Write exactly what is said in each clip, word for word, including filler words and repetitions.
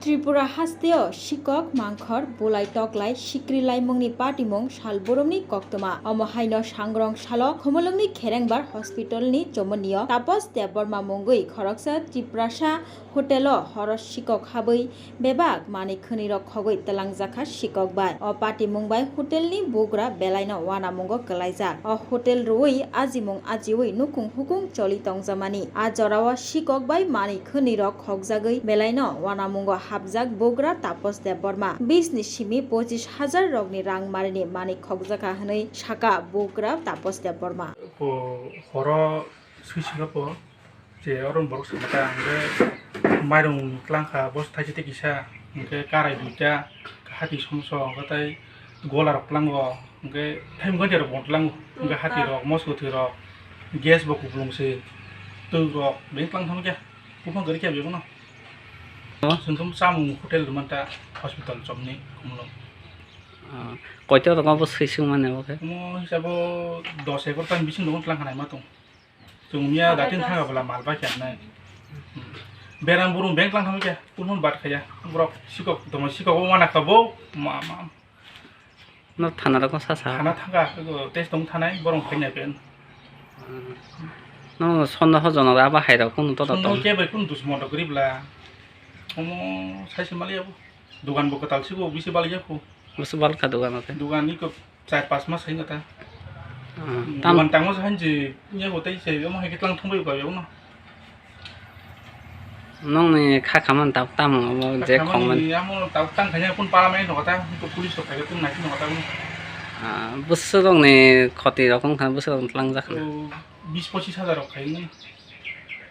Tripura hasteo sikok, mangkhor, bulai toklai, sikri laimungni patimung sal boromni koktwma. Omo haino sangrong salo Khumulwngni Kherengbar hospitalni chomonio Tapos Debbarma mungwi khoroksa Tiprasa hotelo horo sikok habwi bebak manwi khwnwirok khogwi twlangjakha sikok bai. O patimung bai hotelni bugra belaino wanamungo kwlaijak. O hotel rwui ajimung ajiui nukung hukung choli tongjamani. A jorao sikok bai manwi khwnwirok khokjagwi belaino wanamungo hapjak bugra Tapos Debbarma. Bisni simi pochis hajar rokni rang marini manwi khokjakha hwnwi saka bugra Tapos Debbarma. Bo horo sui sika po je oro borok sama ta hwnkhe mairung tlang kha bos thaisi tei kisa hwnkhe karai duita hati somso hwnkhe tei gola rok tlango hwnkhe thai mukha rok bo tlango hwnkhe hati rok moskwtwi rok gas bo kupulung se twi rok beng tlang thangkhe buphang kwrwi khe bebono. Oh. Chwng khe chamung hotel rwmanta hospital chomni khumulwng. Ah, koito rok abo sui sung mane bo khe? Omo hisabo dos egarota ni bising rok tlang khanai ma tong. Chwng miya datin thanga bwla mal bai khe nai. Beram burung beng tlang thangwi khe, kunhun bat khaya. Borok sikok, tongma sikok o wana kha bo, ma, ma. No thana rok sa sa. Thana thanga, test tong thanai, borok khaina pen. No sondo ho jono aba hai rok kunu to Sondo to. Ke bai kun dus mondo gri bla. Omo sai se mali abo. Dugan bo kwtal sibo bisi bali ya ko. Bisi bal kha dugan ate. Dugan ni ko char pas mas hai ta. Ah, tam- Dugan tangma sa hanji nya bo tai se omo hai ke tlang thong bai ko yo no. Nong ni kha khaman tab tam omo je khong man. Amo tab tang khanya kun para mai no ta ko police to khai kun nai no ta. Ah, bwswk rok ni khoti rok wng kha bwswk rok tlang jak na. Bis pochis hajar rok khai ni.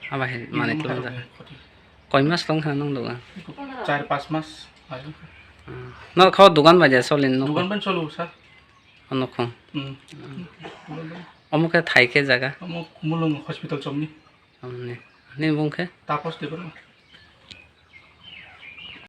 Aba hai mane tlang jak. Koi mas tong kha nong dugan? Char pas mas. Ah. No kho dugan bai ja solin no. Dugan ban cholo sir. Ano kho. Hmm. Omo khe thai khe jaga. Omo mulung hospital chomni. Amni. Ni bung khe? Tapos de bro.